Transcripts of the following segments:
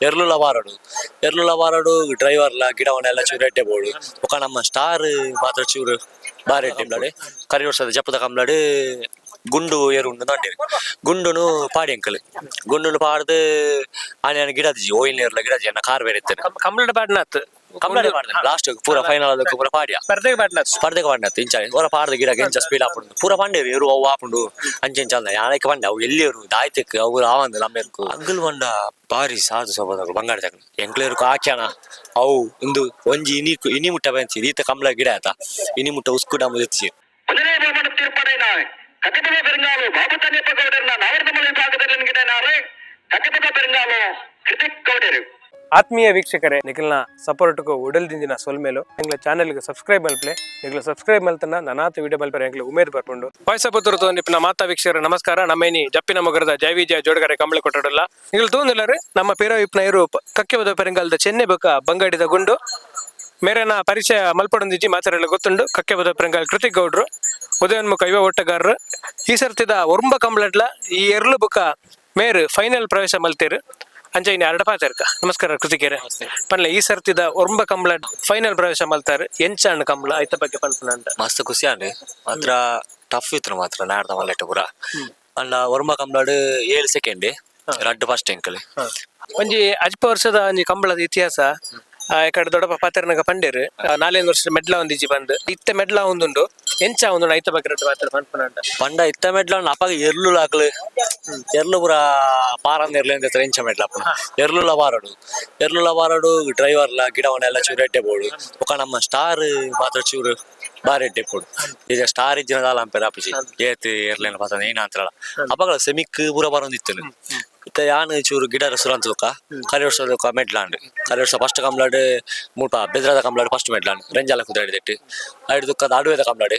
ಎರ್ಲುಲ ಬಾರಡು ಎರ್ಲುಲ ಬಾರಡು ಡ್ರೈವರ್ಲ ಗಿಡವನ್ನೆಲ್ಲ ಚೂರು ಎಡ್ಡೆ ಬೋಡು. ಬೊಕ ನಮ್ಮ ಸ್ಟಾರ್ ಮಾತ್ರ ಚೂರು ಬಾರಿ ಎಡ್ಡೆ ಉಂಡಾಡೆ. ಕರಿ ವರ್ಷದ ಜಪ್ಪದ ಕಂಬ್ಲಾಡು ಗುಂಡು ಏರು ಉಂಡು ದಂಡೇರು ಗುಂಡುನು ಪಾಡಿ ಅಂಕಲ್ ಗುಂಡುನು ಪಾಡ್ದು ಆನೆ ಆನೆ ಗಿಡ ಓಯಿಲ್ ನೇರ್ಲ ಗಿಡ ಎನ್ನ ಕಾರ್ ಬೇರೆ ಇತ್ತೇನೆ. ಕಂಪ್ಲೇಂಟ್ ಪಾಡ್ನಾತ್. ಕಂಬ್ಲಾಡೆ ಪಾಡ್ದೆ ಲಾಸ್ಟ್ ಪೂರ ಫೈನಲ್ ಅದಕ್ಕೆ ಪೂರ ಪಾಡ್ಯ. ಸ್ಪರ್ಧೆಗೆ ಪಾಡ್ನಾತ್. ಸ್ಪರ್ಧೆಗೆ ಪಾಡ್ನಾತ್ ಇಂಚ ಹೊರ ಪಾಡ್ದ ಗಿಡ ಇಂಚ ಸ್ಪೀಡ್ ಆಪುಂಡು ಪೂರ ಪಂಡೇರು ಏರು ಅವು ಆಪುಂಡು ಅಂಚ ಇಂಚ ಅಂದ ಯಾನಕ್ಕೆ ಪಂಡೆ ಅವು ಎಲ್ಲಿ ಏರು ದಾಯ್ತಕ್ ಅವು ಆವಂದು ನಮ್ಮ ಎರ್ಕು ಅಂಗಲ್ ಪಂಡ ಬಾರಿ ಸಾಧು ಸೋಬದಗಳು ಬಂಗಾರ ತಗಲು ಎಂಕ್ಲೇರ್ಕು ಆಕ್ಯಾಣ ಅವು ಒಂದು ಒಂಜಿ ಇನಿ ಇನಿ ಮುಟ್ಟ ಬೆಂಚಿ ಈತ ಕಮಲ ಗಿಡ ಆತ ಇನಿ ಮುಟ್ಟ ಉಸ್ಕು ಡಾಮು ಎತ್ತಿ. ಒಂದನೇ ಬಹುಮಾನ ತೀರ್ಪಡೆಯ ಕಕ್ಕಪದ ಪೆರುಂಗಾಲು ಬಾಬು ತನ್ಯಪ್ಪ ಗೌಡರನ್ನ ನಾವರ್ದಮಲ ವಿಭಾಗದಲ್ಲಿ ಗಿಡನಾರೆ ಕಕ್ಕಪದ ಪೆರುಂಗಾಲು ಕೃತಿಕ್ ಗೌಡರು. ಆತ್ಮೀಯ ವೀಕ್ಷಕರೇ, ನಿಖಲ್ನ ಸಪೋರ್ಟ್ಗೂ ಉಡಲ್ ದಿಂಜಿನ ಸೊಲ್ಮೇಲು. ಎಂಗ್ಲ ಚಾನೆಲ್ಗೆ ಸಬ್ಸ್ಕ್ರೈಬ್ ಮಲ್ಪ್ಲೆ. ನಿಗ್ಲ ಸಬ್ಸ್ಕ್ರೈಬ್ ಮಲ್ತನ ನನಾತ ವಿಡಿಯೋ ಮಲ್ಪರೆ ಎಂಗ್ಲ ಉಮೇದ್ ಬರ್ಪುಂಡು. ಪಾಯಸ ಪುತ್ರ ನಿಪ್ನ ಮಾತಾ ವೀಕ್ಷಕರು ನಮಸ್ಕಾರ. ನಮ್ಮೇನಿ ಜಪ್ಪಿನ ಮೊಗರದ ಜೈ ವಿಜಯ ಜೋಡಗರೆ ಕಂಬಳಿ ಕೊಟ್ಟಡಲ್ಲ. ನಿಗ್ಲ ತೂಂದಿಲ್ಲರೆ ನಮ್ಮ ಪೇರ ಇಪ್ನ ಇರು ಕಕ್ಕೆಬದ ಪೆರಂಗಾಲದ ಚೆನ್ನೆ ಬೊಕ ಬಂಗಾಡಿದ ಗುಂಡು ಮೇರೆನ ಪರಿಚಯ ಮಲ್ಪಡೊಂದಿಜ್ಜಿ, ಮಾತಾಡಲು ಗೊತ್ತುಂಡು. ಕಕ್ಕೆಬದ ಪೆರಂಗಾಲ್ ಕೃತಿಕ್ ಗೌಡ್ರು, ಉದಯೋನ್ಮುಖ ಯುವ ಓಟಗಾರರು. ಈ ಸರ್ತಿದ ಒರ್ಂಬ ಕಂಬ್ಲಟ್ಲ ಈ ಎರ್ಲು ಬೊಕ ಮೇರು ಫೈನಲ್ ಪ್ರವೇಶ ಮಲ್ತೇರು. ಅಂಚ ಇನ್ನು ಎರಡ ಪಾತೆರ್ಕ. ನಮಸ್ಕಾರ ಕೃತಿಕೇರೆ, ಪನ್ಲೆ, ಈ ಸರ್ತಿದ ಒರ್ಂಬ ಕಂಬ್ಲ ಫೈನಲ್ ಪ್ರವೇಶ ಮಲ್ತಾರೆ, ಎಂಚಾಣ್ ಕಂಬ್ಲ, ಐತ ಬಗ್ಗೆ ಪನ್ಪುನಂಟ. ಮಸ್ತ್ ಖುಷಿ ಆಂಡ್ ಮಾತ್ರ. ಟಫ್ ಇತ್ತು ಮಾತ್ರ ನಾಡ್ದ ಮಲ್ಲೆಟ್ ಪೂರ. ಅಂಡ ಒರ್ಂಬ ಕಂಬ್ಲಾಡು 7 ಸೆಕೆಂಡ್ ರಡ್ಡ್ ಫಸ್ಟ್ ಎಂಕಲ್. ಒಂಜಿ ಅಜ್ಪ ವರ್ಷದ ಒಂಜಿ ಕಂಬಳದ ಇತಿಹಾಸ. ಈ ಕಡೆ ದೊಡ್ಡಪ್ಪ ಪಾತೆರ್ನಗ ಪಂಡೇರು, ನಾಲ್ಕೈದು ವರ್ಷ ಮೆಡ್ಲ ಒಂದಿಜ್ಜಿ ಬಂದು ಇತ್ತೆ ಮೆಡ್ಲ ಒಂದುಂಡು. ಎಂಚ ಒಂದುಂಡು, ಐತ ಬಗ್ಗೆ ರಡ್ಡ್ ಪಾತೆರ ಪನ್ಪುನಂಟ. ಪಂಡ ಇತ್ತ ಮೆಡ್ಲ ಅಪಗ ಎರ್ಲು ಲಾಕ್ಲು ಎರ್ಲು ಪೂರ ಪಾರಂದ ಎರ್ಲು ಅಂತ ಎಂಚ ಮೆಡ್ಲ ಅಪ್ಪುನ ಎರ್ಲುಲ ಬಾರಡು ಎರ್ಲುಲ ಬಾರಡು ಡ್ರೈವರ್ಲ ಗಿಡವನ್ನೆಲ್ಲ ಚೂರು ಎಡ್ಡೆ ಬೋಡು. ಬೊಕ ನಮ್ಮ ಸ್ಟಾರ್ ಮಾತ್ರ ಚೂರು ಬಾರಿ ಎಡ್ಡೆ ಪೋಡು. ಈಗ ಸ್ಟಾರ್ ಇಜ್ಜಿನ ದಾಲ ಅಂಪೆರ್ ಆಪುಜಿ ಏತ್ ಎರ್ಲೇನ ಪಾತನ ಏನ ಅಂತಲ್ಲ. ಅಪಗಳ ಸೆಮಿಕ್ ಪೂರ ಬರೊಂದಿತ್ತು. ಇತ್ತ ಯಾನ್ ಚೂರು ಗಿಡ ಸುರಂತ ಬೊಕ ಕರಿ ವರ್ಷದ ಮೆಡ್ಲಾಂಡ್. ಕರಿ ವರ್ಷ ಫಸ್ಟ್ ಕಂಬ್ಲಾಡ್ ಮುಲ್ಪ ಬೆದ್ರದ ಕಂಬ್ಲಾಡ್ ಫಸ್ಟ್ ಮೆಡ್ಲಾಂಡ್ ರಂಜಾಲ ಕುದಾಡಿ ದೆಟ್ಟು ಐಡ್ ದುಕ್ಕದ ಅಡುವೆದ ಕಂಬ್ಲಾಡ್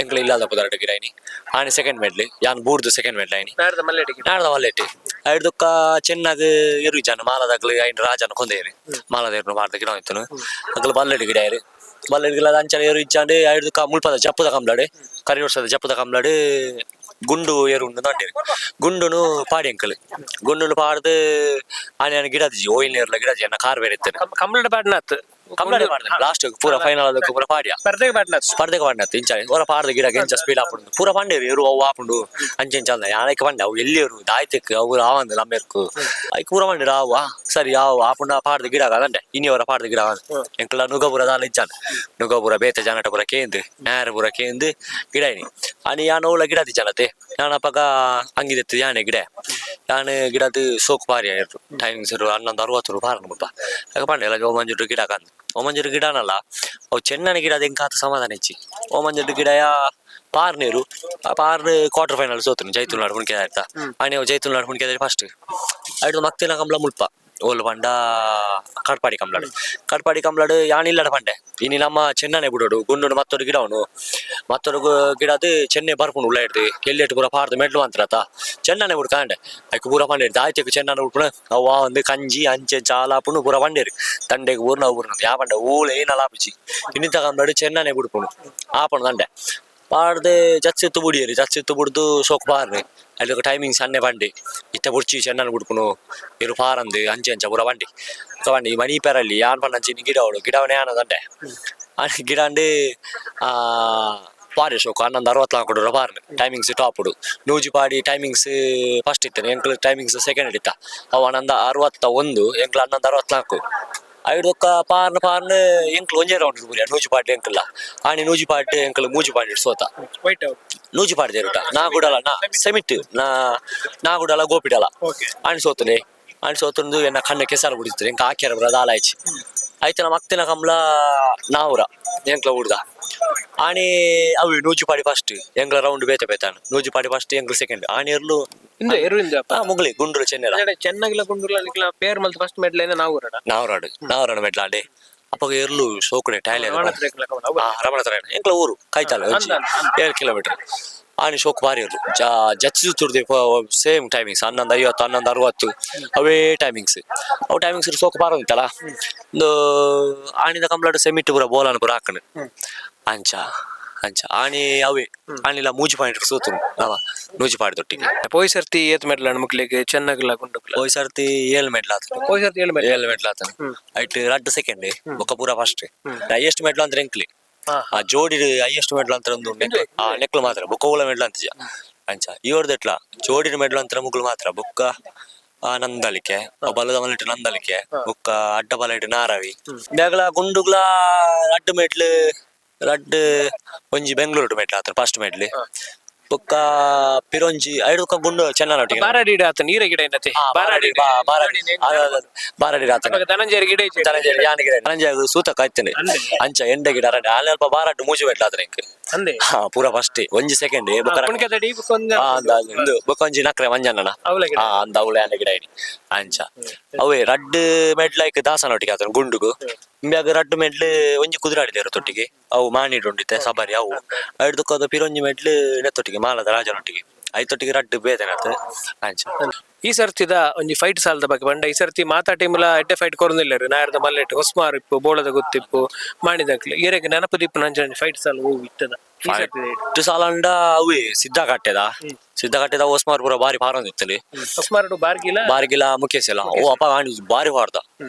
ಎಂಕ್ಲ ಇಲ್ಲದ ಕುದಾಡ ಗಿಡೈನಿ ಆನೆ ಸೆಕೆಂಡ್ ಮೆಡ್ಲಿ ಯಾನ್ ಬೂರ್ದು ಸೆಕೆಂಡ್ ಮೆಡ್ಲ ಐನಿ. ನಾಡ್ದ ಮಲ್ಲೆಡಿಗೆ. ನಾಡ್ದ ಮಲ್ಲೆಟ್ಟಿ ಐಡ್ ದುಕ್ಕ ಚೆನ್ನಾಗ್ ಎರು ಜನ ಮಾಲದಾಗ್ಲು ಐನ್ ರಾಜನ ಕೊಂದೇರಿ ಮಾಲದೇರು ಮಾಡ್ದ ಗಿಡ ಇತ್ತನು ಅಗ್ಲು ಬಲ್ಲೆಡ್ ಗಿಡ ಇರು ಬಲ್ಲೆಡ್ ಗಿಡ ಅಂಚನೆ ಎರು ಇಚ್ಚಾಂಡ್. ಐಡ್ ದುಕ್ಕ ಮುಲ್ಪದ ಜಪ್ಪುದ ಕಂಬ್ಲಾಡ್ ಕರಿ ವರ್ಷದ ಜಪ್ಪುದ ಕಂಬ್ಲಾಡ್ ಗುಂಡು ಏರು ಉಂಡು ದಂಡೇರು ಗುಂಡುನು ಪಾಡಿ ಅಂಕಲ್ ಗುಂಡುನು ಪಾಡ್ದು ಆನೆ ಆನೆ ಗಿಡ ಓಯಿಲ್ ನೇರ್ಲ ಗಿಡ ಎನ್ನ ಕಾರ್ ಬೇರೆ ಇತ್ತೇನೆ. ಕಂಪ್ಲೇಂಟ್ ಪಾಡ್ನಾತ್. ಕಂಬ್ಲಾಡೆ ಮಾಡ್ದೆ ಲಾಸ್ಟ್ ಪೂರ ಫೈನಲ್ ಅದಕ್ಕೆ ಪೂರ ಪಾಡ್ಯ. ಸ್ಪರ್ಧೆಗೆ ಪಾಡ್ನಾತ್. ಸ್ಪರ್ಧೆಗೆ ಪಾಡ್ನಾತ್ ಇಂಚ ಹೊರ ಪಾಡ್ದ ಗಿಡ ಇಂಚ ಸ್ಪೀಡ್ ಆಪುಂಡು ಪೂರ ಪಂಡೇರು ಏರು ಅವು ಆಪುಂಡು ಅಂಚ ಇಂಚ ಅಂದ ಯಾನಕ್ಕೆ ಪಂಡೆ ಅವು ಎಲ್ಲಿ ಏರು ದಾಯ್ತಕ್ ಅವು ಆವಂದು ನಮ್ಮ ಎರ್ಕು ಐಕ್ ಪೂರ ಪಂಡೇರು ಅವು ಸರಿ ಅವು ಆಪುಂಡ ಪಾಡ್ದ ಗಿಡ ಅದಂಡೆ ಇನಿ ಹೊರ ಪಾಡ್ದ ಗಿಡ ಎಂಕಲ ನುಗಪುರ ದಾಲ ಇಜ್ಜಾನ ನುಗಪುರ ಬೇತೆ ಜನಟ ಪೂರ ಕೇಂದು ನೇರ ಪೂರ ಕೇಂದು ಗಿಡ ಇನಿ ಅನಿ ಯಾನ್ ಓಲ ಗಿಡ ಜನತೆ ಯಾನ್ ಅಪಗ ಅಂಗಿದೆತ್ತು ಯಾನೆ ಗಿಡ ಯಾನ್ ಗಿಡದ ಸೋಕು ಪಾರಿ ಆಯಿರು ಟೈಮಿಂಗ್ಸ್ 11:60 ಪಾರನು ಮುಲ್ಪ ಆಗ ಪಂಡೆ ಎಲ್ಲ ಓಮಂಜುಡು ಗಿಡ ಕಂದು ಓಮಂಜುಡು ಗಿಡನಲ್ಲ ಅವು ಚೆನ್ನನ ಗಿಡ ಎಂಕಾತ ಸಮಾಧಾನ ಹೆಚ್ಚಿ ಓಮಂಜುಡು ಗಿಡಯ ಪಾರ್ನೇರು ಪಾರ್ ಕ್ವಾರ್ಟರ್ ಫೈನಲ್ ಸೋತನು ಜೈತುಲ್ನಾಡು ಹುಣ್ಕೆ ಆಯ್ತಾ ಆನೆ ಅವು ಜೈತುಲ್ನಾಡು ಹುಣ್ಕೆ ಫಸ್ಟ್ ಐದು ಮಕ್ತಿನ ಕಂಬ್ಲ ಮುಲ್ಪ ಓಲು ಪಂಡ ಕಟ್ಪಾಡಿ ಕಂಬ್ಲಾಡು ಕಟ್ಪಾಡಿ ಕಂಬ್ಲಾಡು ಯಾನ್ ಇಲ್ಲಡ ಪಂಡೆ ಇನಿ ನಮ್ಮ ಚೆನ್ನನೆ ಬಿಡೋಡು ಗುಂಡುಡು ಮತ್ತೊಡು ಗಿಡವನು ಮತ್ತೊಡು ಗಿಡದು ಚೆನ್ನೆ ಬರ್ಪುಂಡು ಉಳ್ಳ ಹಿಡ್ದು ಎಲ್ಲಿಟ್ಟು ಪೂರ ಪಾರ್ದು ಮೆಡ್ಲು ಅಂತ್ರತ ಚೆನ್ನನೆ ಬಿಡು ಕಾಂಡೆ ಐಕ್ ಪೂರ ಪಂಡೇರು ದಾಯ್ತಕ್ಕೆ ಚೆನ್ನನೆ ಉಡ್ಪುಣ ಅವ ಒಂದು ಕಂಜಿ ಅಂಚೆ ಚಾಲ ಪುಣ್ಣು ಪೂರ ಪಂಡೇರು ತಂಡೆಗೆ ಊರ್ನ ಊರ್ನ ಯಾ ಪಂಡೆ ಊಳು ಏನಲ್ಲ ಆಪಿಚಿ ಇನ್ನಿತ ಕಂಬ್ಲಾಡು ಚೆನ್ನನೆ ಬಿಡ್ಪುಣು ಆಪಣು ದಂಡೆ ಪಾಡ್ದು ಜಚ್ಚಿತ್ತು ಬುಡಿಯರು ಜಚ್ಚಿತ್ತು ಬುಡ್ದು ಸೋಕು ಪಾರ್ನೆ ಅಲ್ಲಿ ಟೈಮಿಂಗ್ ಸನ್ನೆ ಬಂಡಿ ಇತ್ತ ಬುಡ್ಚಿ ಚೆನ್ನನ್ ಬಿಡ್ಪುಣು ಇರು ಪಾರಂದು ಅಂಚೆ ಅಂಚ ಪೂರ ಬಂಡಿ ಬಂಡಿ ಮಣಿ ಪೆರಲ್ಲಿ ಯಾನ್ ಪಂಡ ಅಂಚೆ ಗಿಡ ಅವಳು ಗಿಡವನೇ ಯಾನ ದಂಡೆ ಆ ಗಿಡ ಅಂಡು ಪಾರಿ ಸೋಕು 11:64 ಪಾರ್ನೆ ಟೈಮಿಂಗ್ಸ್ ಟಾಪುಡು ನೂಜಿ ಪಾಡಿ ಟೈಮಿಂಗ್ಸ್ ಫಸ್ಟ್ ಇತ್ತೇನೆ ಎಂಕ್ಲು ಟೈಮಿಂಗ್ಸ್ ಸೆಕೆಂಡ್ ಇತ್ತ ಅವು 11:61 ಎಂಕ್ಲು 11:64 ಐದೊಕ್ಕ ಪಾರ್ನ ಪಾರ್ನ ಎಂಕ್ಲು ಒಂಜೇ ರೌಂಡ್ ಪೂರ ನೂಜಿ ಪಾಡಿ ಎಂಕಲ್ಲ ಆಣಿ ನೂಜಿ ಪಾಡಿ ಎಂಕಲ್ ಮೂಜಿ ಪಾಡಿ ಸೋತ. White out. ನೂಜಿ ಪಾಡ್ದೇರುಟ ನಾ ಗುಡಲ ನಾ ಸೆಮಿಟ್ ನಾ ನಾ ಗುಡಲ ಗೋಪಿಡಲ. ಆಣಿ ಸೋತನೆ ಆಣಿ ಸೋತಂದು ಎನ್ನ ಕಣ್ಣ ಕೆಸರು ಬಿಡಿತ್ತು ಎಂಕ ಹಾಕ್ಯಾರ ಬರ ದಾಲ ಆಯ್ಚಿ ಆಯ್ತು. ನಮ್ಮ ಅಕ್ತಿನ ಕಮ್ಲ ನಾವುರ ಎಂಕ್ಲ ಹುಡ್ದ ಆಣಿ ಅವು ನೂಜಿ ಪಾಡಿ ಫಸ್ಟ್ ಎಂಕ್ಲ ರೌಂಡ್ ಬೇತೆ ಬೇತಾನು ನೂಜಿ ಪಾಡಿ ಫಸ್ಟ್ ಎಂಕ್ಲ ಸೆಕೆಂಡ್ ಆಣಿ ಎರ್ಲು. ಇಂದು ಎರು ಇಂದು ಅಪ್ಪ. ಮುಗ್ಲಿ ಗುಂಡ್ರು ಚೆನ್ನೆರ. ಚೆನ್ನಾಗಿಲ್ಲ ಗುಂಡುರ್ಲ ನಿಕ್ಲ ಪೇರ್ ಮಲ್ತ್ ಫಸ್ಟ್ ಮೆಡ್ಲ ನಾವು ಊರಡ. ನಾವರಾಡು ನಾವರಾಡು ಮೆಡ್ಲಾಂಡೆ ಅಪ್ಪಗ ಎರ್ಲು ಸೋಕುಡೆ ಟ್ಯಾಲಿ. ರಮಣ ತರ ಎಂಕ್ಲ ಊರು ಕಾಯ್ತಾಲ 7 ಕಿಲೋಮೀಟರ್ ಆಣಿ ಶೋಕ್ ಬಾರಿ ಇರ್ಲು ಜಚ್ಚು ತುರ್ದಿ ಸೇಮ್ ಟೈಮಿಂಗ್ಸ್ 11:50 11:60 ಅವೇ ಟೈಮಿಂಗ್ಸ್ ಅವು ಟೈಮಿಂಗ್ಸ್ ಸೋಕ್ ಬಾರ ಉಂಟಲ್ಲ ಒಂದು ಆಣಿದ ಕಂಬ್ಲಾಡು ಸೆಮಿಟ್ ಪೂರ ಬೋಲಾನ ಪೂರ ಹಾಕಣು ಅಂಚ. ಅಂಚ ಆಣಿ ಅವೇ ಆಣಿಲ ಮೂಜಿ ಪಾಯಿಂಟ್ ಸೋತು ನವ ನೂಜಿ ಪಾಡ್ದೊಟ್ಟಿಗೆ. ಪೋಯ್ ಸರ್ತಿ ಏತ್ ಮೆಡ್ಲ್ ಮುಕ್ಲೆಗ್ ಚೆನ್ನಾಗಿಲ್ಲ ಗುಂಡುಕ್ಲ? ಪೋಯ್ ಸರ್ತಿ ಏಳ್ ಮೆಡ್ಲ್ ಆತನ. ಪೋಯ್ ಸರ್ತಿ ಏಳು ಮೆಡ್ಲ್. ಏಳ್ ಮೆಡ್ಲ್ ಆತನ. ಐಟ್ ರಡ್ಡ್ ಸೆಕೆಂಡ್, ಬೊಕ್ಕ ಪೂರ ಫಸ್ಟ್. ಹೈಯೆಸ್ಟ್ ಮೆಡ್ಲ್ ಅಂದ್ರೆ ಎಂಕ್ಲಿ. ಆ ಜೋಡಿ ಹೈಯೆಸ್ಟ್ ಮೆಡ್ಲ್ ಅಂತ ಒಂದು ನೆಕ್ಲು, ಆ ನೆಕ್ಲು ಮಾತ್ರ. ಬೊಕ್ಕ ಓಲ ಮೆಡ್ಲ್ ಅಂತಿಜ. ಅಂಚ ಇವರ್ದೆಟ್ಲ ಜೋಡಿನ ಮೆಡ್ಲ್ ಅಂತ ಮುಗುಳು ಮಾತ್ರ. ಬೊಕ್ಕ ಆ ನಂದಳಿಕೆ ಬಲದ ಮಲಿಟ್ ನಂದಳಿಕೆ, ಬೊಕ್ಕ ಅಡ್ಡ ಬಲ ಇಟ್ಟು ನಾರವಿ ಬ್ಯಾಗ್ಲ ಗುಂಡುಗ್ಲ ರಡ್ಡ್ ಮೆಡ್ಲ್, ರಡ್ಡ್. ಒಂಜಿ ಬೆಂಗಳೂರು ಮೆಡ್ಲ್ ಆತ ಫಸ್ಟ್ ಮೆಡ್ಲ್. ಬೊಕ್ಕ ಪಿರೊಂಜಿ ಐದು ಗುಂಡು ಚೆನ್ನನೊಟ್ಟಿಗೆ. ಬಾರಾಡಿ ಆತ ನೀರ ಗಿಡ ಏನತೆ? ಬಾರಾಡಿ, ಬಾರಾಡಿ, ಬಾರಾಡಿ ಆತನ. ಧನಂಜಯ ಗಿಡ ಇಜ್ಜಿ. ಧನಂಜಯ ಯಾನ್ ಗಿಡ, ಧನಂಜಯ ಸೂತಕ ಆಯ್ತನೆ. ಅಂಚ ಎಂಡೆ ಗಿಡ ಅರಡೆ ಆಲೆ ಅಲ್ಪ ಬಾರಾಟು ಮೂಜಿ ಮೆಡ್ಲ್ ಆತನ ಎಂಕ್. ಅಂದೆ. ಹಾ, ಪೂರ ಫಸ್ಟ್ ಒಂಜಿ ಸೆಕೆಂಡ್ ಬೊಕ್ಕ ಪುಣ್ಕೆದಡಿ ಬೊಕ್ಕ ಒಂದು ಆ, ಅಂದ ಅಂದ ಇಂದು ಬೊಕ್ಕ ಒಂಜಿ ನಕ್ರೆ ಮಂಜಣ್ಣನ. ಅವ್ಲ ಗಿಡ. ಹಾ, ಅಂದ ಅವಳೆ ಆನೆ ಗಿಡ ಇನಿ. ಅಂಚ ಅವೇ ರಡ್ಡ್ ಮೆಡ್ಲ್ ಐಕ್ ದಾಸನೊಟ್ಟಿಗೆ ಆತನ ಗುಂಡುಗು. ಇಂಬ್ಯಾಗ ರಡ್ಡ್ ಮೆಡ್ಲ್ ಒಂಜಿ ಕುದುರಾಡಿದೇರು ತೊಟ್ಟಿಗೆ, ಅವು ಮಾಣಿಡ್ ಉಂಡಿತ್ತೆ ಸಬರಿ ಅವು. ಐಡ್ದಕ್ಕೋದ ಪಿರೊಂಜಿ ಮೆಡ್ಲ್ ನೆತ್ತೊಟ್ಟಿಗೆ ಮಾಲದ ರಾಜನೊಟ್ಟಿಗೆ ಐತೊಟ್ಟಿಗೆ ರಡ್ಡ್ ಬೇತನಾತ ಅಂಚ. ಈ ಸರ್ತಿದ ಒಂಜಿ ಫೈಟ್ ಸಾಲದ ಬಗ್ಗೆ ಪಂಡ, ಈ ಸರ್ತಿ ಮಾತಾ ಟೀಮ್ಲ ಎಡ್ಡೆ ಫೈಟ್ ಕೊರೊಂದಿಲ್ಲೆರ್. ನಾಯರ್ದ ಮಲ್ಲೆಟ್ ಹೊಸ್ಮಾರ್ ಇಪ್ಪು, ಬೋಳದ ಗೊತ್ತಿಪ್ಪು, ಮಾಡಿದಕ್ಲು ಈರೆಗ್ ನೆನಪು ದಿಪ್ಪು ನಂಚ ಫೈಟ್ ಸಾಲ ಹೋಗಿ ಇತ್ತದ ಈ ಸರ್ತಿದ? ಇಟ್ಟು ಸಾಲಂಡ ಅವೇ ಸಿದ್ಧ ಕಟ್ಟೆದ, ಸಿದ್ಧ ಕಟ್ಟೆದ ಹೊಸ್ಮಾರ್ ಪೂರ ಬಾರಿ ಪಾರೊಂದಿತ್ತಲಿ. ಹೊಸ್ಮಾರುಡು ಬಾರ್ಗಿಲ. ಬಾರಿಗಿಲ ಮುಖೇಶ್ ಎಲ್ಲ ಓ ಅಪ್ಪ ಆಣಿ ಬಾರಿ ಹೊಡ್ದ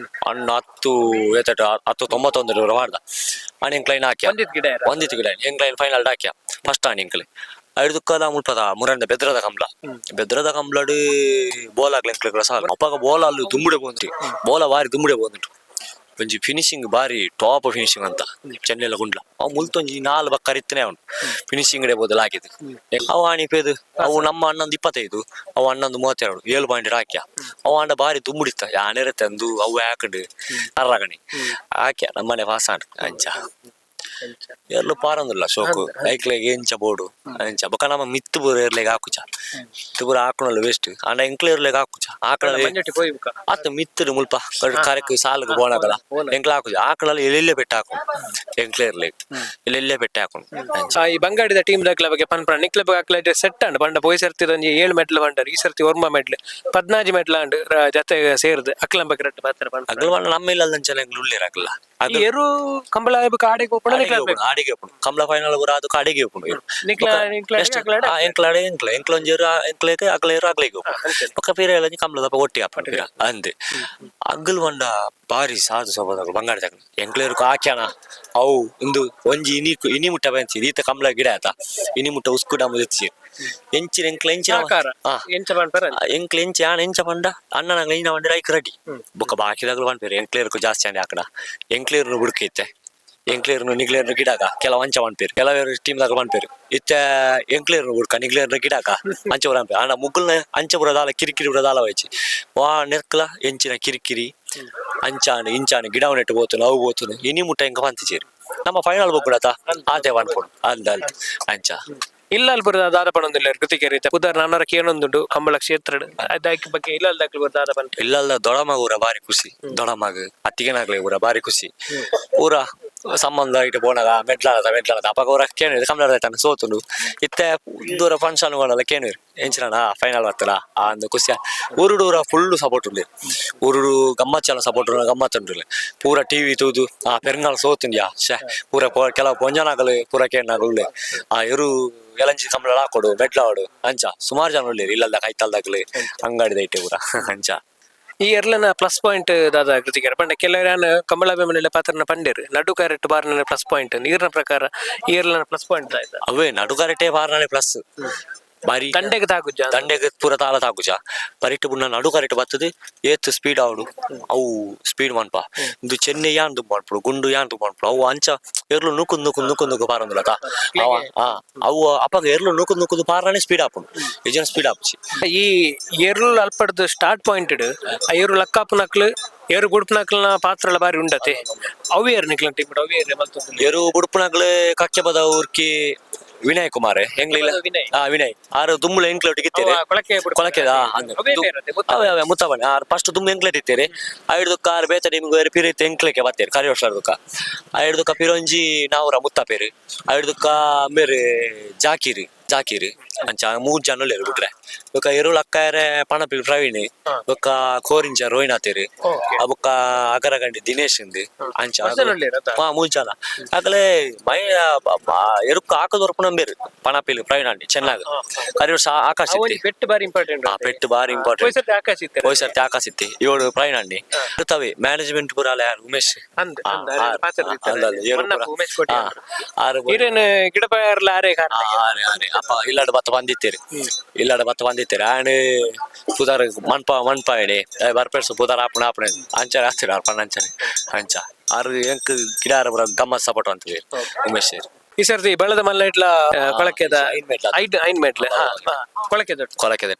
ಅಣ್ಣ. 10 ಏತಟ 10 91 ಹೊಡ್ದ ಅಣ್ಣ. ಎಂಕ್ಲೈನ್ ಹಾಕ್ಯ. ಒಂದಿತ್ ಗಿಡ ಯಾರ? ಒಂದಿತ್ತು ಗಿಡ. ಎಂಕ್ಲೈನ್ ಫೈನಲ್ ಹಾಕ್ಯ ಫಸ್ಟ್ ಆಣಿ ಎಂಕ್ಲೆ. ಐದುಕ್ಕದ ಮುಲ್ಪದ ಮುರಂದ ಬೆದ್ರದ ಕಂಬ್ಲ, ಬೆದ್ರದ ಕಂಬ್ಲಡು ಬೋಲ್ ಆಗ್ಲಿ ಎಂಕ್ಲೆ ಸಾಲ. ಅಪ್ಪಾಗ ಬೋಲ ಅಲ್ಲಿ ದುಂಬುಡೆ ಬಂದ್ರಿ, ಬೋಲ ಬಾರಿ ದುಂಬುಡೆ ಬಂದ್ರು. ಒಂಜಿ ಫಿನಿಶಿಂಗ್ ಬಾರಿ ಟಾಪ್ ಫಿನಿಶಿಂಗ್ ಅಂತ ಚೆನ್ನೆಲ್ಲ ಗುಂಡ್ಲ. ಅವು ಮುಲ್ತೊಂಜಿ ನಾಲ್ ಬಕ್ಕ ಇತ್ತನೆ ಅವನು ಫಿನಿಶಿಂಗ್ ಬೋದಲ್ ಹಾಕಿದ್ದು. ಅವು ಆಣಿ ಪೇದು ಅವು ನಮ್ಮ ಅಣ್ಣಂದು 25, ಅವು ಅಣ್ಣಂದು 32, 7 ಪಾಯಿಂಟ್ ಹಾಕ್ಯ. ಅವು ಅಣ್ಣ ಬಾರಿ ದುಂಬುಡಿತ್ತ ಯಾನಿರತ್ತೆ ಅಂದು ಅವು ಹಾಕಂಡು ಅರ್ರಗಣಿ ಹಾಕ್ಯ ನಮ್ಮನೆ ಪಾಸ್ ಆಂಡ್. ಅಂಚ ಎರ್ಲು ಪಾರಂದಿಲ್ಲ ಶೋಕು ಐಕ್ಲೆಗ್ ಎಂಚ ಬೋಡು ಅಂಚ. ಬೊಕ್ಕ ನಮ್ಮ ಮಿತ್ತು ಪೂರ ಎರ್ಲೆಗ್ ಹಾಕುಚ, ಮಿತ್ತು ಪೂರ ಹಾಕುನಲ್ಲ ವೇಸ್ಟ್. ಆಂಡ ಎಂಕ್ಲೆ ಎರ್ಲೆಗ್ ಹಾಕುಚ ಆಕಳ. ಮಂಜಟ್ಟಿ ಪೋಯಿ ಬುಕ್ಕ. ಅತ್ತ ಮಿತ್ತಡು ಮುಲ್ಪ ಕರೆಕ್ ಸಾಲುಗು ಬೋಣಗಲ. ಎಂಕ್ಲ ಹಾಕುಜ ಆಕಳಲ್ಲ, ಎಲ್ಲೆಲ್ಲೇ ಬೆಟ್ಟ ಹಾಕು ಎಂಕ್ಲೆ ಇರ್ಲಿ, ಎಲ್ಲೆಲ್ಲೇ ಬೆಟ್ಟ ಹಾಕು ಅಂಚ. ಆ, ಈ ಬಂಗಾಡಿದ ಟೀಮ್ ದಾಕ್ಲ ಬಗ್ಗೆ ಪನ್ಪಣ ನಿಕ್ಲ ಬಗ್ಗೆ ಅಕ್ಲ ಸೆಟ್ ಅಂಡ್ ಪಂಡ ಪೋಯ್ ಸರ್ತಿ ಒಂಜಿ ಏಳು ಮೆಡ್ಲ್ ಪಂಡರ್, ಈ ಸರ್ತಿ ಒರ್ಮ ಮೆಡ್ಲ್ 14 ಮೆಡ್ಲ್ ಅಂಡ್ ಜೊತೆ ಸೇರ್ದು ಅಕ್ಲಂ ಬಗ್ಗೆ ರಟ್ಟು ಪಾತ್ರ ಪನ್ಪಣ. ಅಗಲ ನಮ್ಮ ಇಲ್ಲ ಅಂಚನೆ ಎಂಕ್ಲು ಉಳ್ಳೇರ್ ಅಗಲ. ಈ ಎರು ಕಂಬಳ ಆಯ್ಬೇಕು ಆಡೆಗೆ ಹೋಗ್ಪಣ ನಿಕ್ಲ. ಆಡಿಗೆ ಹೋಪುಂಡು ಕಮಲ ಫೈನಲ್ ಪೂರ ಅದಕ್ಕೆ ಅಡಿಗೆ ಹೋಪುಂಡು. ನಿಕ್ಲ ನಿಕ್ಲ ಅಕ್ಲ. ಎಂಕ್ಲಾಡೆ ಎಂಕ್ಲ ಎಂಕ್ಲ ಒಂಜೇರು ಎಂಕ್ಲೇಕ್ ಅಗಲೇರು ಅಗಲೇಗೆ ಹೋಪುಂಡು. ಬೊಕ್ಕ ಪೀರ ಎಲ್ಲ ಕಮಲದ ಒಟ್ಟಿಗೆ ಹಾಪುಂಡು ಪೀರ ಅಂದೆ. ಅಗಲ್ ಬಂಡ ಬಾರಿ ಸಾಧು ಸೋಬದಗಳು ಬಂಗಾರ ತಗೊಂಡು ಎಂಕ್ಲೇರು ಹಾಕ್ಯಾಣ. ಅವು ಇಂದು ಒಂಜಿ ಇನಿ ಇನಿ ಮುಟ್ಟ ಬಂಚಿ ಈತ ಕಮಲ ಗಿಡ ಆತ ಇನಿ ಮುಟ್ಟ ಉಸ್ಕು ಡಾಮು ಎಚ್ಚಿ ಎಂಚಿನ ಎಂಕ್ಲ ಎಂಚಿನ ಸಹಕಾರ. ಹಾ. ಎಂಚ ಪನ್ಪರ? ಎಂಕ್ಲ ಎಂಚಿ ಆಣ ಎಂಚ ಪಂಡ ಅಣ್ಣನ ಎಂಚಿನ ಪಂಡ ಐಕ್ ರೆಡಿ. ಬೊಕ್ಕ ಬಾಕಿದಾಗಲು ಪನ್ಪೇರು ಎಂಕ್ಲೇರ್ಕು ಜಾಸ್ತಿ ಅಂಡೆ ಆಕಡ ಎಂಕ್ಲೇರ್ನು ಬುಡ್ಕೈತೆ ಎಂಕ್ಲೇರ್ನು ನಿಗ್ಲೇರ್ನು ಗಿಡಾಕ. ಕೆಲವು ಅಂಚ ಪನ್ಪೇರು, ಕೆಲವರು ಟೀಮ್ ದಾಗ ಪನ್ಪೇರು ಇತ್ತೆ ಎಂಕ್ಲೇರ್ನು ಬುಡ್ಕ ನಿಗ್ಲೇರ್ನು ಗಿಡಾಕ ಅಂಚ ಪೂರ ಅನ್ಪೇರು. ಆಂಡ ಮುಗುಲ್ನ ಅಂಚ ಪೂರ ದಾಲ ಕಿರಿಕಿರಿ ಪೂರ ದಾಲ ವೈಚಿ ವಾ ನೆರ್ಕ್ಲ ಎಂಚಿನ ಕಿರಿಕಿರಿ ಅಂಚಾನು ಇಂಚಾನು ಗಿಡವ ನೆಟ್ಟು ಪೋತುನು ಅವು ಪೋತುನು ಇನಿ ಮುಟ್ಟ ಎಂಕ ಪಂತಿಚೇರಿ ನಮ್ಮ ಫೈನಲ್ ಬೊಕ್ಕುಡತ ಆತೆ ಪನ್ಪುಡು ಅಂದ ಅಂಚ. ಇಲ್ಲ ಅಲ್ಪುರ ದಾದ ಪಣೊಂದಿಲ್ಲ ಕೃತಿಕೇರಿ ಉದಾಹರಣೆ ನಾನರ ಕೇನೊಂದುಂಡು ಕಂಬಳ ಕ್ಷೇತ್ರ ಅದಕ್ಕೆ ಬಗ್ಗೆ ಇಲ್ಲ ದಾಖಲೆ ದಾದ ಪನ್ಪ. ಇಲ್ಲಲ್ಲ ದೊಡಮಗ ಊರ ಬಾರಿ ಖುಷಿ. ದೊಡಮಗ ಅತ್ತಿಗೆನಾಗ್ಲೆ ಊರ ಬಾರಿ ಖುಷಿ. ಊರ ಸಂಬಂಧ ಇಟ್ಟು ಪೋನಾಗ ಮೆಟ್ಲಾಡದ ಮೆಟ್ಲಾಡದ ಅಪಗ ಊರ ಕೇಳಿದ್ರು ಕಮಲಾಡ ತನ್ನ ಸೋತುಂಡು ಇತ್ತೆ ದೂರ ಫಂಕ್ಷನ್ ಕೇಳಿರು ಎಂಚಿನ ಫೈನಲ್ ಬರ್ತಲ್ಲ ಆ ಒಂದು ಖುಷಿ. ಊರುಡು ಊರ ಫುಲ್ ಸಪೋರ್ಟ್ ಉಂಡು. ಊರುಡು ಗಮ್ಮತ್ ಸಪೋರ್ಟ್ ಗಮ್ಮತ್ ಉಂಡು. ಪೂರ ಟಿವಿ ತೂದು ಆ ಪೆರಂಗಾಲ ಸೋತುಂಡ್ಯಾ ಶೇ ಪೂರ ಕೆಲವು ಪೊಂಜನಾಗಲು ಪೂರ ಕೇಳನಾಗಲು ಆ ಇರು ಎಲಂಜಿ ಕಮಲ ಹಾಕೊಡು ಮೆಟ್ಲಾಡು ಅಂಚ ಸುಮಾರು ಜನ ಉಳ್ಳೇರು ಇಲ್ಲಲ್ದ ಕೈತಲ್ದಾಗಲು ಅಂಗಡಿದ ಇಟ್ಟೆ ಪೂರ ಅಂಚ. ಈ ಎರ್ಲನ ಪ್ಲಸ್ ಪಾಯಿಂಟ್ ದಾದ ಕೃತಿಕರ ಪಂಡ? ಕೆಲವರು ಯಾನ್ ಕಮಲಾಭಿಮಾನಿಲ ಪಾತ್ರನ ಪಂಡೇರು ನಡು ಕ್ಯಾರೆಟ್ ಬಾರ್ನ ಪ್ಲಸ್ ಪಾಯಿಂಟ್. ನೀರಿನ ಪ್ರಕಾರ ಈ ಎರ್ಲನ ಪ್ಲಸ್ ಪಾಯಿಂಟ್ ಆಯ್ತಾ? ಅವೇ ನಡುಗಾರಟೆ ಬಾರ್ನಾನೆ ಪ್ಲಸ್ ಬಾರಿ. ದಂಡೆಗೆ ತಾಗುಜ್ಜ. ದಂಡೆಗೆ ಪೂರ ತಾಳ ತಾಕುಜ ಬರಿಟ್ ಬುಣ್ಣ ನಡು ಕರೆಕ್ಟ್ ಬರ್ತದೆ. ಏತ್ ಸ್ಪೀಡ್ ಆವಡು ಅವು ಸ್ಪೀಡ್ ಮನ್ಪ ಇಂದು ಚೆನ್ನೈ ಯಾನ್ ದುಂಬು ಮನ್ಪುಡು ಗುಂಡು ಯಾನ್ ದುಂಬು ಮನ್ಪುಡು ಅವು ಅಂಚ ಎರ್ಲು ನೂಕು ನೂಕು ನೂಕು ನೂಕು ಪಾರಂದುಲತ ಅವ. ಆ ಅವು ಅಪಗ ಎರ್ಲು ನೂಕು ನೂಕುದು ಪಾರನೆ ಸ್ಪೀಡ್ ಆಪುಂಡು, ಯಜನ್ ಸ್ಪೀಡ್ ಆಪುಚಿ. ಈ ಎರ್ಲು ಅಲ್ಪಡ್ದು ಸ್ಟಾರ್ಟ್ ಪಾಯಿಂಟ್ ಆ ಏರು ಲಕ್ಕಾಪುನಕ್ಲು ಏರು ಗುಡ್ಪುನಕ್ಲನ ಪಾತ್ರಲ ಬಾರಿ ಉಂಡತೆ. ಅವು ಏರು ನಿಕ್ಲನ್ ಟೀಮ್ ಅವು ಏರು ಮತ್ತೊಂದು. ಎರು ಬುಡ್ಪುನಕ್ಲು ಕಕ್ಕೆ ಬದ ಊರ್ಕಿ ವಿನಯ್ ಕುಮಾರ್ ಎಂಗ್ಲಿಲ್ಲ. ವಿನಯ್. ಆ ವಿನಯ್ ಆರು ದುಂಬುಲ ಎಂಕ್ಲೊಟ್ಟಿಗೆ ಇತ್ತೀರಿ. ಅವ ಕೊಳಕೆ ಬುಡ್ಪು. ಕೊಳಕೆದ. ಅವೇ ಬೇರೆ ಮುತ್ತ. ಅವೇ ಅವೇ ಮುತ್ತಬಣ್ಣ ಆರು ಫಸ್ಟ್ ದುಂಬು ಎಂಕ್ಲೆಟ್ ಇತ್ತೀರಿ. ಐಡ್ದುಕ್ಕ ಆರು ಬೇತ ನಿಮ್ಗೆ ಬೇರೆ ಪಿರಿತ್ ಎಂಕ್ಲೆಕ್ಕೆ ಬತ್ತೀರಿ ಕರಿ ವರ್ಷದುಕ್ಕ. ಐಡ್ದುಕ್ಕ ಪಿರೊಂಜಿ ನಾವ್ರ ಮುತ್ತ ಪೇರು. ಐಡ್ದುಕ್ಕ ಮೇರೆ ಜಾಕೀರಿ ಜಾಕೀರಿ ಅಂಚ ಮೂರು ಜನ ಉಲ್ಲೇರು ಬಿಟ್ರೆ. ಬೊಕ್ಕ ಎರುಳು ಅಕ್ಕಾಯರೆ ಪಣಪಿಲ್ ಪ್ರವೀಣ್. ಬೊಕ್ಕ ಕೋರಿಂಚ ರೋಹಿಣಾತೇರು. ಆ ಬೊಕ್ಕ ಅಗರಗಂಡಿ ದಿನೇಶ್ ಇಂದು ಅಂಚ. ಮಸ್ತ್ ಜನ ಉಲ್ಲೆರ್ ಅತ್ತ? ಹಾ, ಮೂಜಿ ಜನ. ಅಗಲೆ ಮೈ ಎರುಕ್ಕ ಹಾಕದ್ ನಂಬೇರು ಪಣಪಿಲ್ ಪ್ರವೀಣ್ ಅಂಡಿ ಚೆನ್ನಾಗ್ ಕರಿ ವರ್ಷ ಆಕಾಶ ಆ ಒಂಜಿ ಇತ್ತಿ. ಪೆಟ್ಟು ಬಾರಿ ಇಂಪಾರ್ಟೆಂಟ್. ಆ ಪೆಟ್ಟು ಬಾರಿ ಇಂಪಾರ್ಟೆಂಟ್. ಪೊಯ್ಸತ್ತೆ ಆಕಾಶ ಇತ್ತೆ. ಹೋಯ್ ಆಕಾಶ ಇತ್ತಿ, ಏಳು ಪ್ರವೀಣ್ ಅಂಡಿ ಇರ್ತವೆ. ಮ್ಯಾನೇಜ್ಮೆಂಟ್ ಪೂರ ಅಲ್ಲ ಯಾರು ಉಮೇಶ್. ಅಂದ್ ಅಂದ್ ಪಾತ್ರ. ಅಂದ್ ಅಂದ್ ಏರು ಪೂರ. ಉಮೇಶ್ ಕೋಟಿ. ಆರು ಈರೇನು ಗಿಡ ಪಾಯರ್ಲ ಆರೇ ಕಾರಣ? ಆರೆ ಆರೆ ಅಪ್ಪ ಇಲ್ಲಾಡ ಬತ್ತ ಬಂದಿತ್ತೀರಿ, ಇಲ್ಲಾಡ ಬತ್ತ ಬಂದಿತ್ತೀರಿ. ಆಂಡ್ ಪುದಾರ್ ಮನ್ಪ ಮನ್ಪ ಹೇಳಿ ಬರ್ಪೇರ್ಸ ಪುದಾರ್ ಆಪಣ ಆಪಣೆ ಅಂಚನೆ ಹಚ್ಚಿರ ಅರ್ಪಣ ಅಂಚನೆ ಅಂಚ. ಆರು ಎಂಕ್ ಗಿಡ ಪೂರ ಗಮ್ಮತ್ ಸಪೋರ್ಟ್ ಅಂತೀವಿ ಉಮೇಶ್ ಸೇರಿ. ಈ ಸರ್ತಿ ಬಳದ ಮಲ್ಲ ಇಟ್ಲ ಕೊಳಕೆದ ಐನ್ ಮೆಟ್ಲ. ಐದು ಐನ್ ಮೆಟ್ಲೆ ಕೊಳಕೆ ದೊಡ್ಡ. ಕೊಲಕೆದ.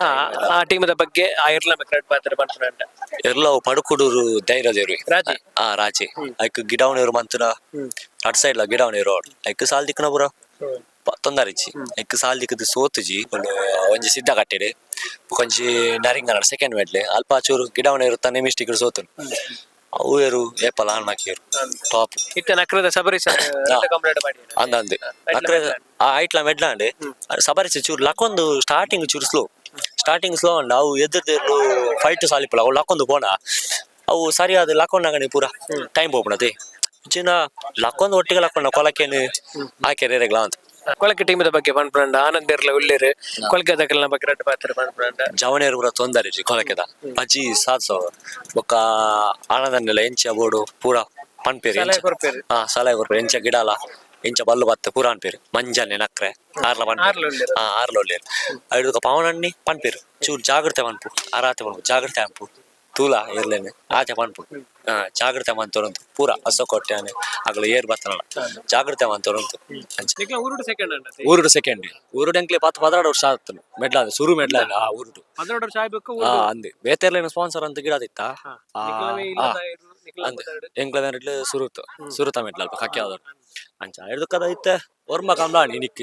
ಆ ಟೀಮದ ಬಗ್ಗೆ, ಆ ಇರ್ಲ ಕ್ರೆಡ್ ಪಾತ್ರ ಪನ್ಪುನಂಟ? ಎಲ್ಲವು ಪಡುಕುಡೂರು ಧೈರ್ಯದೇವ್ರಿ. ರಾಜಿ. ಆ ರಾಜಿ ಐಕ್ ಗಿಡವನೇರು ಮಂತುನ ರಡ್ ಸೈಡ್ ಲ ಗಿಡವನೇರು. ಐಕ್ ಸಾಲ್ ದಿಕ್ಕನ ಪೂರ ತೊಂದರಿಜ್ಜಿ. ಐಕ್ ಸಾಲ್ ದಿಕ್ಕದು ಸೋತುಜಿ. ಒಂದು ಒಂಜಿ ಸಿದ್ಧ ಕಟ್ಟಿಡು ಒಂಜಿ ನರಿಂಗನ ಸೆಕೆಂಡ್ ಮೆಡ್ಲೆ ಅಲ್ಪ ಚೂರು ಗಿಡವನೇರು ತನ್ನೆ ಮಿಸ್ಟಿಕ್ ಸೋತುನು. ಅವು ಏರು ಏಪಲ ಹಣ್ಣಾಕಿರು ಟಾಪ್. ಇತ್ತ ನಕ್ರದ ಸಬರಿ ಕಂಪ್ಲೇಂಟ್ ಮಾಡಿ. ಅಂದ ಅಂದ್ ಅಕ್ರೆ ಆ ಐಟ್ಲ ಮೆಡ್ಲಾಂಡ್ ಸಬರಿಸಿ ಚೂರು ಲಕ್ಕೊಂದು ಸ್ಟಾರ್ಟಿಂಗ್ ಚೂರು slow, starting slow ಅಂಡ್ ಅವು ಎದುರ್ದೆರ್ಲು ಫೈಟ್ ಸಾಲಿಪುಲ. ಅವು ಲಕ್ಕೊಂದು ಪೋಣ ಅವು ಸರಿಯಾದ ಲಕ್ಕೊಂಡಾಗನೆ ಪೂರ ಟೈಮ್ ಪೋಪುಣತೆ ಚಿನ್ನ ಲಕ್ಕೊಂದು ಒಟ್ಟಿಗೆ ಲಕ್ಕೊಂಡ ಕೊಲಕೇನು ಆಕೆರೆ ರೆಗ್ಲ ಅಂತ. ಕೊಳಕೆ ಟೀಮದ ಬಗ್ಗೆ ಪನ್ಪುನಂಡ? ಆನಂದ್ ಇರ್ಲ ಉಲ್ಲೇರು ಕೊಳಕೆ ದಕಲ್ನ ಬಗ್ಗೆ ರಡ್ಡ್ ಪಾತ್ರ ಪನ್ಪುನಂಡ? ಜವನೇರು ಪೂರ ತೊಂದರೆ ಕೊಲಕೆದ ಅಜ್ಜಿ ಸಾತ್ಸವ. ಬೊಕ್ಕ ಆನಂದನ್ನೆಲ್ಲ ಎಂಚ ಬೋಡು ಪೂರ ಪನ್ಪೇರು. ಸಲಹೆ ಕೊರ್ಪೇರು. ಹಾ, ಸಲಹೆ ಕೊರ್ಪೇರು. ಎಂಚ ಗಿಡಲ ಎಂಚ ಬಲ್ಲು ಬತ್ತ ಪೂರ ಅನ್ಪೇರು. ಮಂಜನೆ ನಕ್ರೆ ಆರ್ಲ ಪನ್ಪೇರು. ಆರ್ಲ ಉಲ್ಲೇರು. ಹಾ, ಆರ್ಲ ಉಲ್ಲೇರು. ಐಡುಕ ಪವನಣ್ಣಿ ಪನ್ಪೇರು, ಚೂರು ಜಾಗ್ರತೆ ಪನ್ಪು, ಆರಾತೆ ಪನ್ಪು, ಜಾಗ್ರತೆ ಅನ್ಪು, ತೂಲ ಇರ್ಲೇನೆ ಆಚೆ ಪನ್ಪು. ಹಾ, ಜಾಗ್ರತೆ ಮಂತೋರಂತು ಪೂರ ಅಸಕೊಟ್ಟೆ ಅಗಲ ಏರ್ ಬತ್ತನಲ್ಲ, ಜಾಗ್ರತೆ ಮಂತೋರಂತು ಅಂಚ. ನಿಕ್ಲ ಊರುಡು ಸೆಕೆಂಡ್ ಅಂಡ? ಊರುಡು ಸೆಕೆಂಡ್. ಊರುಡು ಎಂಕ್ಲೆ 10 12 ವರ್ಷ ಆತನು ಮೆಡ್ಲ ಸುರು ಮೆಡ್ಲ ಆ ಊರುಡು. 12 ವರ್ಷ ಆಗ್ಬೇಕು. ಆ ಅಂದೆ ಬೇತೆರ್ಲೇನು ಸ್ಪಾನ್ಸರ್ ಅಂತ ಗಿಡ ದಿತ್ತ. ಅಂದೆ ಎಂಕ್ಲ ಮೆಡ್ಲು ಸುರುತು ಸುರುತ ಮೆಡ್ಲ ಅಲ್ಪ ಕಕ್ಕೆ ಆದವು ಅಂಚ ಹಿಡ್ದು ಕದ ಇತ್ತೆ ಒರ್ಮ ಕಂಬ್ಲಾಣಿ ನಿಕ್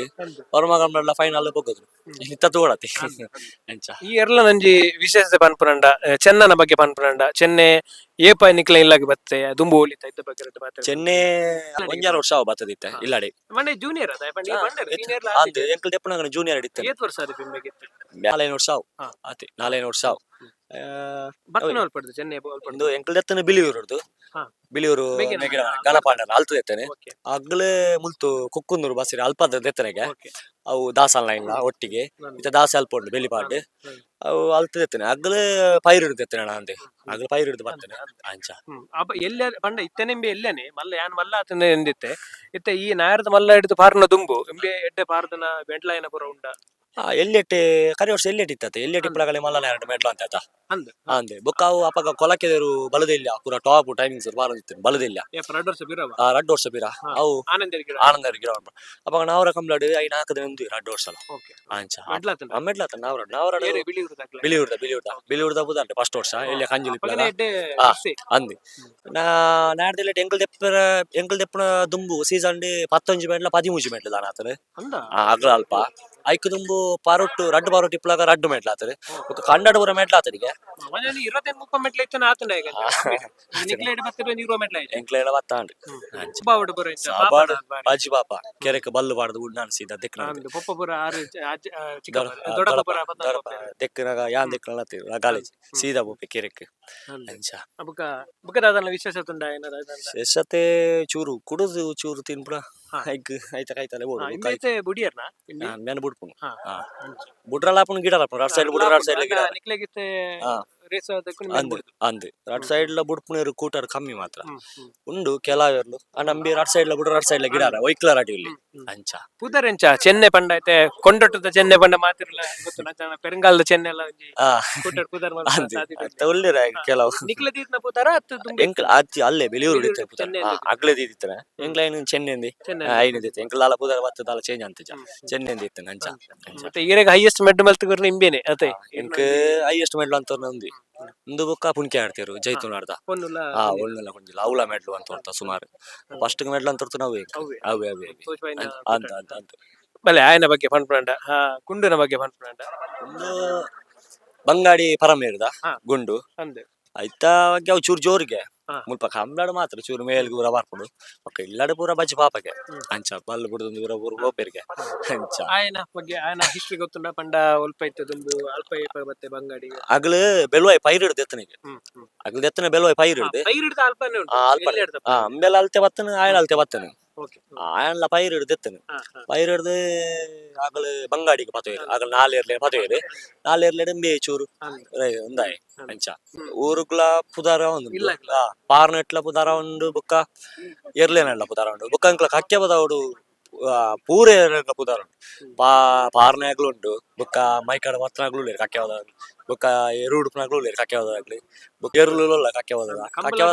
ಒರ್ಮ ಕಂಬ್ಲಾಡ್ಲ ಫೈನಲ್ ಹೋಗೋದು ಇತ್ತ ತೋಡತಿ ಅಂಚ. ಈ ಎರ್ಲ ನಂಜಿ ವಿಶೇಷತೆ ಪನ್ಪುನಂಡ, ಚೆನ್ನನ ಬಗ್ಗೆ ಪನ್ಪುನಂಡ, ಚೆನ್ನೆ ಏಪ ನಿಕ್ಲ ಇಲ್ಲಾಗ ಬತ್ತೆ, ದುಂಬು ಹೋಲಿತ ಇದ್ದ ಬಗ್ಗೆ ರಡ್ಡ್ ಪಾತ್ರ. ಚೆನ್ನೆ ಒಂಜಾರು ವರ್ಷ ಅವ ಬತ್ತದಿತ್ತೆ ಇಲ್ಲಾಡಿ. ಮಂಡೆ ಜೂನಿಯರ್ ಅದ ಪಂಡ ಸೀನಿಯರ್. ಅಂದ್ ಎಂಕಲ್ ದೆಪ್ಪನಾಗನ ಜೂನಿಯರ್ ಇತ್ತೆ. ಏತ್ ವರ್ಷ ಅದ ಬಿಂಬೆಗಿತ್ತು? ನಾಲೈದು ವರ್ಷ ಅವು. ಆತಿ ನಾಲೈದು ವರ್ಷ ಅವು. ಬತ್ತನ ಪಡ್ದು ಚೆನ್ನೆ ಪಡ್ದು. ಒಂದು ಎಂಕಲ್ ದೆತ್ತನ ಬಿಳಿಯೂರುಡ್ದು. ಬಿಳಿಯೂರು. ಗಣಪಾಂಡನ ಅಲ್ತು ದೆತ್ತನೆ. ಅಗ್ಲೇ ಮುಲ್ತು ಕುಕ್ಕುಂದೂರು ಬಸ್ಸಿರಿ ಅಲ್ಪದ ದೆತ್ತನೆಗೆ. ಅವು ದಾಸಲ್ನ ಇಲ್ಲ ಒಟ್ಟಿಗೆ. ಇತ್ತ ದಾಸ ಅಲ್ಪ ಉಂಡು ಬೆಲಿಪಾಡ್. ಅವು ಅಲ್ತು ದೆತ್ತನೆ. ಅಗ್ಲೇ ಪೈರು ಹಿಡ್ದು ದೆತ್ತನೆ ಅಣ್ಣ ಅಂದೆ ಅಗ್ಲ ಪೈರು ಹಿಡ್ದು ಬರ್ತೇನೆ ಅಂಚ. ಅಪ್ಪ ಎಲ್ಲ ಪಂಡ ಇತ್ತನೆಂಬೆ ಎಲ್ಲನೆ ಮಲ್ಲ ಯಾನ್ ಮಲ್ಲ ಆತನ ಎಂದಿತ್ತೆ ಇತ್ತೆ ಈ ನಾಯರದ ಮಲ್ಲ ಹಿಡಿದು ಪಾರ್ನ ದುಂಬು ಇಂಬೆ ಎಡ್ಡೆ ಪಾರ್ದನ ಬೆಂಡ್ಲಾಯನ ಪುರ ಉಂಡ? ಆ ಎಲ್ಲೆಟ್ಟೆ ಕರಿ ವರ್ಷ ಎಲ್ಲೆಟ್ ಇತ್ತತೆ. ಎಲ್ಲೆಟ್ ಇಪ್ಪಳಗಲೆ ಮಲ್ಲ ಎರಡು ಮೆಟ್ಲು ಅಂತ ಆತ. ಅಂದ್. ಅಂದೆ ಬೊಕ್ಕ ಅವು ಅಪಗ ಕೊಲಕೆದರು ಬಲದಿಲ್ಲ ಪೂರ ಟಾಪ್ ಟೈಮಿಂಗ್ಸ್ ಬಾರಂದಿತ್ತು ಬಲದಿಲ್ಲ. ಏ ರಡ್ಡ್ ವರ್ಷ ಬಿರವ. ಆ ರಡ್ಡು ವರ್ಷ ಬೀರ ಅವು. ಆನಂದ ಗಿಡ. ಆನಂದ ಗಿಡ ಅಪಗ ನಾವರ ಕಂಬ್ಲಾಡು ಐನ್ ಹಾಕದ ಒಂದು ರಡ್ಡು ವರ್ಷ ಅಂಚ. ಮೆಟ್ಲಾತನ. ಮೆಟ್ಲಾತ ನಾವರ ನಾವರ. ಏರೆ ಬಿಳಿಯೂರು ದಾಖಲೆ. ಬಿಳಿಯೂರ್ದ ಬಿಳಿಯೂರ್ದ ಬಿಳಿಯೂರ್ದ ಬುದಾಂಟೆ ಫಸ್ಟ್ ವರ್ಷ ಎಲ್ಲಿ ಕಂಜುಲಿ. ಅಪಗನೆ ಎಡ್ಡೆ. ಬಿಸಿ. ಅಂది ನಾ ನಾಡ್ದೆಲ್ಲ ಎಂಕಲ್ ದೆಪ್ಪರ ಎಂಕಲ್ ದೆಪ್ಪನ ದುಂಬು ಸೀಸನ್ ಪತ್ತೊಂಜಿ ಮೆಟ್ಲ ಪದಿಮೂಜಿ ಮೆಟ್ಲು ದಾನ ಆತನ. ಅಂದ. ಅಗ್ಲ ಅಲ್ಪ ಐಕ್ ದುಂಬು ಪಾರೊಟ್ಟು ರಡ್ಡು ಪಾರೊಟ್ಟು ಇಪ್ಪಲಾಗ ರಡ್ಡು ಮೆಟ್ಲು ಆತದೆ. ಬೊಕ್ಕ ಕಂಡಾಡ ಪೂರ ಮೆಟ್ಲು ಆತನಿಗೆ. ಮನೆಯಲ್ಲಿ ಇರತ್ತೇನು ಮುಪ್ಪ ಮೆಟ್ಲ ಇತ್ತನ ಆತನ ಈಗ ನಿಕ್ಲೇಡ್ ಬತ್ತಿರ ನೀರು ಮೆಟ್ಲ ಆಯ್ತು. ಎಂಕ್ಲೆಲ್ಲ ಬತ್ತಾಂಡ್ ಅಂಚ. ಬಾವಡು ಬರೋ ಇಂಚ. ಸಬಾಡು ಬಾಜಿ ಪಾಪ ಕೆರೆಕ್ ಬಲ್ಲು ಬಾರ್ದು ಉಡ್ನಾನ್ ಸೀದಾ ದೆಕ್ನ. ಅಂದ್ ಪೊಪ್ಪ ಪುರ ಆರು ಅಜ್ಜ ಚಿಕ್ಕಪ್ಪ ದೊಡ್ಡಪ್ಪ ಪುರ ಪತ್ತನ. ದೆಕ್ಕಿನಾಗ ಯಾನ್ ದೆಕ್ನ ಗಾಲೇಜ್ ಸೀದಾ ಬೋಪೆ ಕೆರೆಕ್ ಅಂಚ. ಬುಕ್ಕ ಬುಕ್ಕ ದಾದನ ವಿಶೇಷ ತುಂಡ ಏನಾರ? ಶೇಷತೆ ಚೂರು ಕುಡುದು ಚೂರು ತಿನ್ಪುಣ. ಐಕ್ ಐತ ಕೈತಲೆ ಬೋಡು ಬೊಕ್ಕ ಐಕ್ ಇಂಬೈತೆ ಬುಡಿಯರ್ನ? ಮೆನ್ ಬುಡ್ಪುನು. ಬುಡ್ರಲ ಆಪುನು ಗಿಡ ಆಪುನು ರಡ್ ಸೈಡ್ ಬುಡ್ರ ರಡ್ ಸೈಡ್ ಗಿಡ. ನಿಕ್ಲೆಗಿತ್ತೆ ರೇಸ್ ಅಂದ್ ಅಂದ್ ರಡ್ ಸೈಡ್ ಲ ಬುಡ್ಪುನೇರು ಕೂಟರ್ ಕಮ್ಮಿ ಮಾತ್ರ ಉಂಡು ಕೆಲವೆರ್ಲು. ಆ ನಂಬಿ ರಡ್ ಸೈಡ್ ಲ ಬುಡ್ರ ರಡ್ ಸೈಡ್ ಲ ಗಿಡ ಒಯ್ಕ್ಲರ ಅಡಿ ಇಲ್ಲಿ ಅಂಚ. ಪುದರೆಂಚ ಚೆನ್ನೆ ಪಂಡ ಐತೆ ಕೊಂಡೊಟ್ಟದ ಚೆನ್ನೆ ಪಂಡ ಮಾತಿರ್ಲ ಗೊತ್ತು ನಂಚ ಪೆರಂಗಾಲದ ಚೆನ್ನೆ ಎಲ್ಲ ಒಂಜಿ ಕೂಟರ್ ಪುದರ್. ಅಂದ್ ಅತ್ತ ಒಳ್ಳೆರ ಕೆಲವು. ನಿಕ್ಲ ತೀರ್ನ ಪುದರ ಅತ್ತು ದುಂಬು? ಎಂಕಲ್ ಅಜ್ಜಿ ಅಲ್ಲೇ ಬೆಳಿಯೂರು ಬೆಳಿಯೂರು ಚೆನ್ನೆ. ಅಗ್ಲೆ ದೀದಿತ್ತನೆ ಎಂಕ್ಲ ಐನು ಚೆನ್ನೆಂದಿ. ಚೆನ್ನೆ. ಐನು ದಿತ್ತೆ ಎಂಕ್ಲ ದಾಲ ಪುದರ್ ಬತ್ತ ದಾಲ ಚೇಂಜ್ ಅಂತಿಜ ಚೆನ್ನೆಂದಿ ಇತ್ತನೆ ಅಂಚ ಅಂಚ. ಮತ್ತೆ ಈರೆಗ್ ಹೈಯೆಸ್ಟ್ ಮೆಡ್ ಮಲ್ತ್ ಇಂಬೇನೆ ಅತೆ? ಎಂಕ್ ಹೈಯೆಸ್ಟ್ ಮೆಡ್ಲು ಅಂತ ಉಂದು ಉಂದು ಬೊಕ್ಕ ಪುಣ್ಕೆ ಆಡ್ತಿರು ಜೈತೂನ್ ಆಡ್ದ. ಪೊನ್ನುಲ. ಆ ಒಳ್ಳೆಲ್ಲ ಕೊಂಜಿಲ್ಲ ಅವಳ ಮೆಡ್ಲು ಅಂತ ಹೊರ್ತ ಸುಮಾರು ಫಸ್ಟ್ ಮೆಡ್ಲು ಅಂತ ಹೊರ್ತು ನಾವು ಅವ್ವೆ. ಅವೇ ಅವೇ ಅವೇ ಅಂತ ಅಂತ ಅಂತ. ಬಲೆ ಆಯನ ಬಗ್ಗೆ ಪನ್ಪುಂಡ, ಕುಂಡುನ ಬಗ್ಗೆ ಪನ್ಪುಂಡ? ಒಂದು ಬಂಗಾಡಿ ಪರಮೇರ್ದ ಗುಂಡು. ಅಂದ್. ಐತ ಬಗ್ಗೆ ಅವು ಚೂರು ಜೋರಿಗೆ. ಮುಲ್ಪ ಕಂಬ್ಳಡ್ ಮಾತ್ರ ಚೂರು ಮೇಲ್ಗ್ ಪೂರ ಬರ್ಪುಂಡು. ಬೊಕ್ಕ ಇಲ್ಲಡ್ ಪೂರ ಬಜ್ಜಿ ಪಾಪಗೆ. ಅಂಚ ಬಲ್ಲ್ ಬುಡ್ದು ಪೂರ ಊರು ಪೋಪೆರ್ಗೆ ಅಂಚ. ಆಯನ ಬಗ್ಗೆ, ಆಯನ ಹಿಸ್ಟ್ರಿ ಗೊತ್ತುಂಡ? ಪಂಡ ಒಲ್ಪ ಇತ್ತೆ ದುಂಬು, ಅಲ್ಪ ಏಪ ಬತ್ತೆ ಬಂಗಾಡಿ? ಅಗಲು ಬೆಳುವಾಯಿ ಪೈರ್ ಹಿಡ್ದು ಎತ್ತನಿಗೆ. ಹ್ಮ್ ಹ್ಮ್ ಅಗಲು ಎತ್ತನ ಬೆಳುವಾಯಿ ಪೈರ್ ಹಿಡ್ದು. ಪೈರ್ ಹಿಡ್ದು ಅಲ್ಪನೇ ಉಂಟು. ಅಲ್ಪ. ಎಲ್ಲಿ ಹಿಡ್ದಪ್ಪ? ಅಂಬೆಲ ಅಲ್ತೆ ಬತ್ತನ, ಆಯನ ಅಲ್ತೆ ಬತ್ತನ. ಆಯನ್ಲ ಪೈರ್ ಹಿಡ್ದು ಎತ್ತನ. ಪೈರ್ ಹಿಡ್ದು ಅಗಲು ಬಂಗಾಡಿಗೆ ಪತೋಯೆರ್. ಅಗಲು ನಾಲೇರ್ಲೆ ಪತೋಯೆರ್. ನಾಲೇರ್ಲೆಡ್ ಇಂಬೆ ಚೂರು ಉಂದಾಯೆ ಅಂಚ. ಊರುಗ್ಲ ಪುದಾರ ಉಂಡು. ಇಲ್ಲಗ್ಲ. ಪಾರ್ನೆಟ್ಲ ಪುದಾರ ಉಂಡು, ಬೊಕ್ಕ ಎರ್ಲೆನಡ್ಲ ಪುದಾರ ಉಂಡು. ಬೊಕ್ಕ ಅಂಕ್ಲ ಕಕ್ಕೆ ಬದವುಡು ಪೂರ ಎರ್ಲೆಗ್ಲ ಪುದಾರ ಉಂಡು. ಪಾರ್ನಾಗ್ಲು ಉಂಡು, ಬೊಕ್ಕ ಮೈಕಾಡ ಬತ್ತನಾಗ್ಲು ಉಲ್ಲೆರ್ ಕಕ್ಕೆ ಬದವು. ಬೊಕ್ಕ ಎರು ಉಡುಪನಾಗ್ಲು ಉಲ್ಲೆರ್ ಕಕ್ಕೆ ಬದವಾಗ್ಲು. ಬೊಕ್ಕ ಎರುಲು ಉಲ್ಲ ಕಕ್ಕೆ ಬದವ. ಕಕ್ಕೆ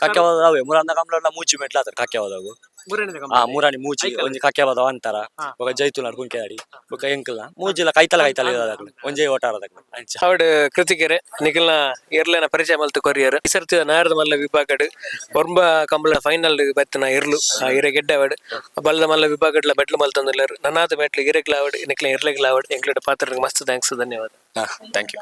ಕಕ್ಕೆ ಬದವ ಅವೇ ಮುರಾಂದ ಕಂಬ್ಲಡ್ಲ ಮೂಚಿ ಮೆಟ್ಲ ಆತರ್ ಕಕ್ಕೆ ಬದವು. ಮೂರನೇದ ಮುರಾಣಿ ಮೂಚಿ. ಐಕಲ್. ಒಂಜಿ ಕಕ್ಕೆ ಬದವ ಅಂತಾರ. ಬೊಕ್ಕ ಜೈತುಲಾಡ್ ಕುಂಕೆದಾಡಿ. ಬೊಕ್ಕ ಎಂಕಲ್ನ ಮೂಜಿಲ ಕೈತಲ ಕೈತಲ ಇರೋದಾಗ್ಲು, ಒಂಜೇ ಓಟಾರದಾಗ್ಲು ಅಂಚ. ಅವಡ್ ಕೃತಿಕೆರೆ, ನಿಖಿಲ್ನ ಎರ್ಲೆನ ಪರಿಚಯ ಮಲ್ತು ಕೊರಿಯರ್. ಈ ಸರ್ತಿ ನಾರದ ಮಲ್ಲ ವಿಭಾಗಡ್ ಒರ್ಂಬ ಕಂಬಳ ಫೈನಲ್ ಬತ್ತಿನ ಎರ್ಲು ಇರೆ ಗೆಡ್ಡವಡ್. ಬಲ್ಲದ ಮಲ್ಲ ವಿಭಾಗಡ್ಲ ಮೆಟ್ಲು ಮಲ್ತೊಂದುಲ್ಲೆರ್. ನನಾದ ಮೆಟ್ಲು ಇರೆಗ್ಲ ಆವಡ್, ನಿಕ್ಲ ಎರ್ಲೆಗ್ಲ ಆವಡ್. ಎಂಕ್ಲೆಡ ಪಾತ್ರ ಮಸ್ತ್ thanks, ಧನ್ಯವಾದ. Thank you.